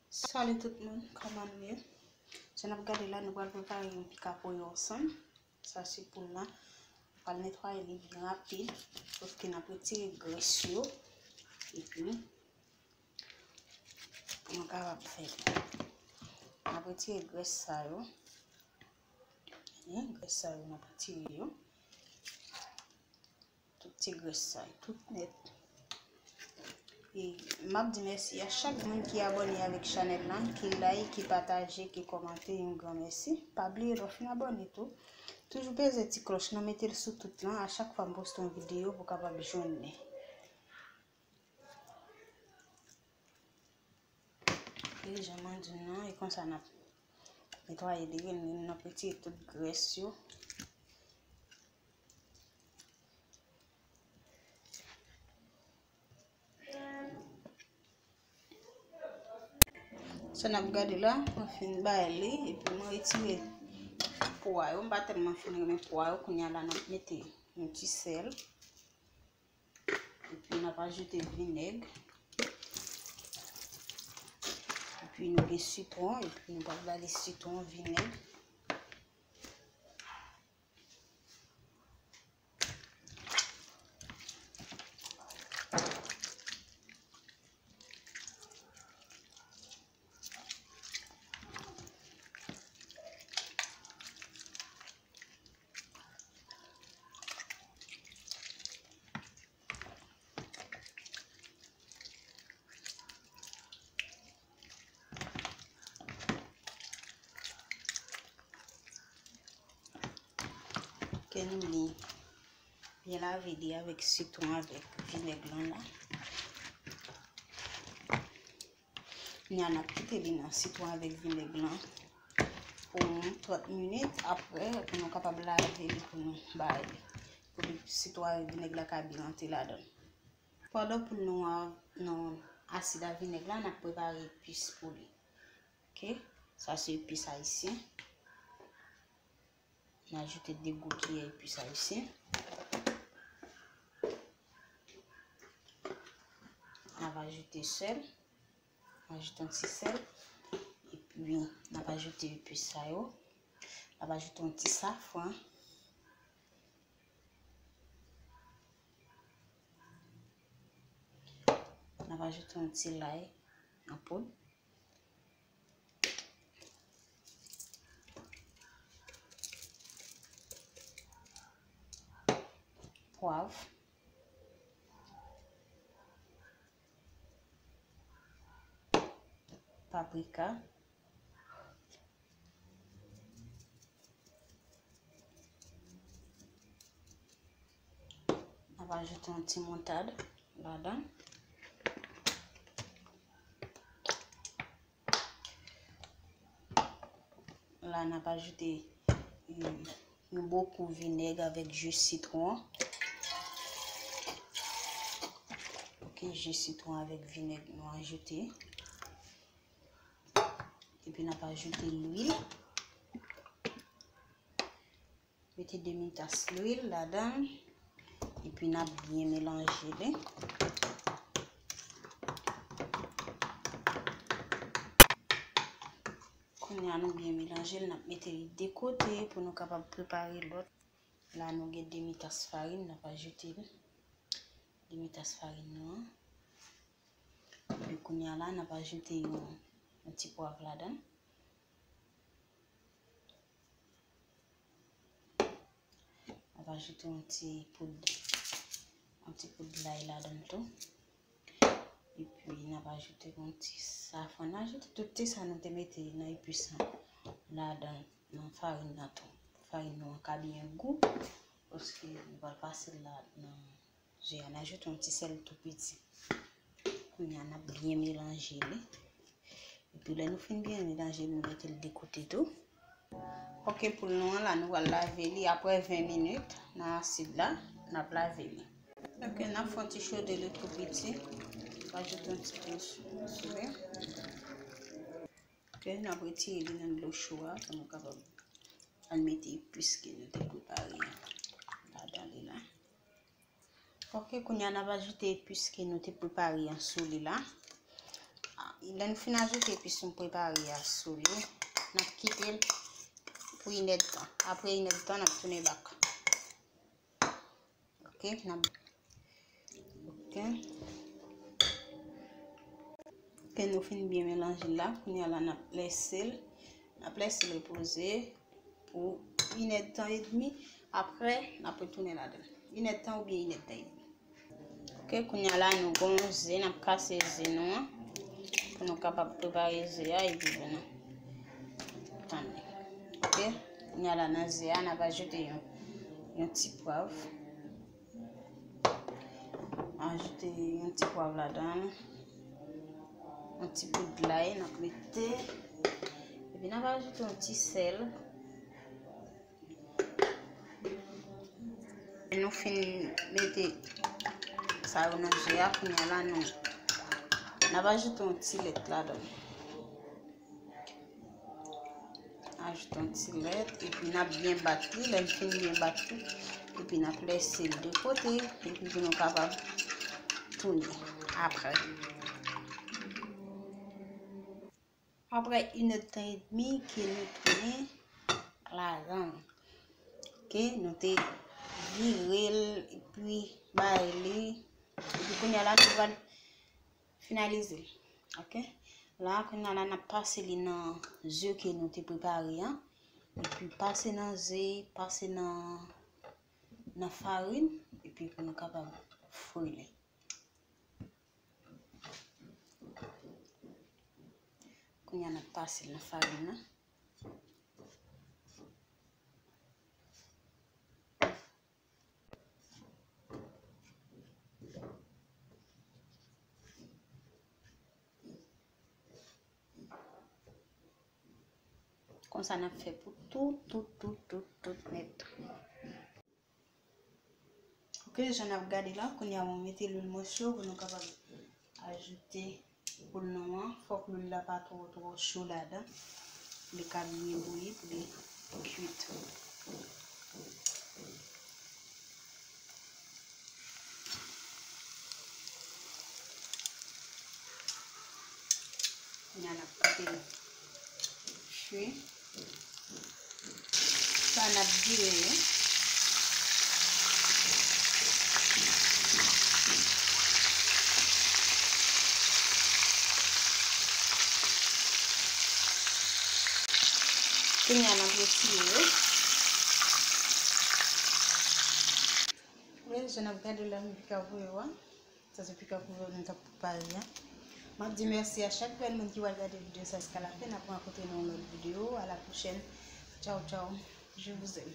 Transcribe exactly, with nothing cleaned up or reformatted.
Salut tout moun, kòman nou ye? Sa n ap gade la, nou pral prepare yon pika poyo ansanm. Sa se poul la. Nou pral netwaye li byen rapid, sòf ke n ap retire grès yo. Epi, pou nou kapab fè li. N ap retire grès sa yo. Wi, grès sa yo, n ap retire yo. Tout ti grès sa yo, tout nèt. E m ap di mèsi a chak moun ki abòne avèk chanèl la, ki like, ki pataje, ki kòmante, yon gran mèsi. Pa bliye lè w fin abòne tou, toujou peze ti klòch lan, mete l sou tout lan, a chak fwa m poste yon videyo pou w kapab jwenn li. Ok, jan m di nou an, e konsa n ap netwaye li, n ap retire tout grès yo. Sa n ap gade la, mwen fin bay li, epi mwen retire pwa yo. M pa tèlman fin renmen pwa yo, kounye a la n ap mete yon ti sèl. Epi n ap ajoute vinèg. Epi nou gen sitwon, epi nou pral bale sitwon, vinèg. Ke nou li byen lave li avèk sitwon, avèk vinèg lan la. Kounye a n ap kite li nan sitwon avèk vinèg lan pou yon trant minit. Apre, pou nou kapab lave li, pou nou bay li, pou li, sitwon avèk vinèg la ka byen rantre ladan l. Pandan poul nou an nan asid a vinèg la, n ap prepare epis pou li. Ok, sa se epis ayisyen. N ajoute de gwo kiyè epis ayisyen. N ap ajoute sèl. N ajoute yon ti sèl. Epi, n ap ajoute epis sa yo. N ap ajoute yon ti safran. N ap ajoute yon ti lay an poud. Pwav. Paprika. N ap ajoute yon ti moutad ladan. La, n ap ajoute, mm, yon bokou vinèg avèk ji sitwon. Ok, ji sitwon avèk vinèg nou ajoute. Epi n ap ajoute lwil. Mete demi tas lwil ladan l. Epi n ap byen melanje li. Kounye a nou byen melanje l, n ap mete li de kote pou nou kapab prepare lòt. La nou gen demi tas farin, n ap ajoute l. Demi tas farin nou an. Epi kounye a la, n ap ajoute yon, yon ti pwav ladan l. N ap ajoute yon ti poud, yon ti poud lay ladan l tou. Epi n ap ajoute yon ti safran. N ajoute tout ti sa nou te mete nan epis lan ladan, nan farin nan tou. Farin nou an ka byen gou, paske nou pral pase l la nan ze a. N ajoute yon ti sèl tou piti. Kounye a, n ap byen melanje li. Epi lè nou fin byen melanje li, nou mete l de kote tou. Ok, poul nou an la, nou pral lave li apre ven minit nan asid la, n ap lave li. Ok, n ap fè yon ti chode li tou piti. N ap ajoute yon ti pye sou li. Ok, n ap retire li nan dlo cho a pou nou kapab al mete epis ke nou te prepare an ladan li la. Ok, kounye a n ap ajoute epis ke nou te prepare an sou li la. Lè n fin ajoute epis nou prepare a sou li, n ap kite l pou inèdtan. Apre inèdtan, n ap tounen bak. Ok, n ap, ok. Ok, nou fin byen melanje l la. Kounye a la, n ap lese l. N ap lese l repoze pou inèdtan edmi. Apre, n ap retounen ladan l. Inèdtan oubyen inèdtan edmi. Ok, kounye a la, nou gen yon ze, n ap kase ze nou an. Pou nou kapab prepare ze a, epi pou nou tann li. Ok, kounye a la, nan ze a, n ap ajoute yon, yon ti pwav. Ajoute yon ti pwav ladan l. Yon ti poud lay, n ap mete. Epi, n ap ajoute yon ti sèl. Nou fin mete sa yo nan ze a, kounye a la nou, n ap ajoute yon ti lèt ladan. Ajoute yon ti lèt, epi n ap byen bat li. Lè n fin byen bat li, epi n ap lese l de kote, epi pou nou kapab tounen apre. Apre inèdtan edmi ke nou tounen ladan l. Ok, nou te vire l, epi bay li. Epi kounye a la, nou pral finalize l. Ok? La, kounye a la, n ap pase li nan ze ke nou te prepare an. Epi pase nan ze, pase nan, nan farin. Epi pou nou kapab fri li. Kounye a n ap pase l nan farin nan. Konsa n ap fè pou tout, tout, tout, tout, tout nèt. Ok, jan n ap gade la, kounye a mwen mete lwil mwen cho pou nou kapab ajoute poul nou an. Fòk lwil la pa twò, twò cho ladan. Li ka byen bouyi pou li kwit. Kounye a n ap kite l fri. Sa n ap vire yo. Kounye a n ap retire yo. Wi, jan n ap gade la, m pika pou yo a. Sa se pika pou yo nou t ap prepare a. M ap di mèsi a chak grenn moun ki pral gade videyo sa jiska lafen. N ap rankontre nan yon lòt videyo. A la pwochèn. Tchaw, tchaw. Je vous aime.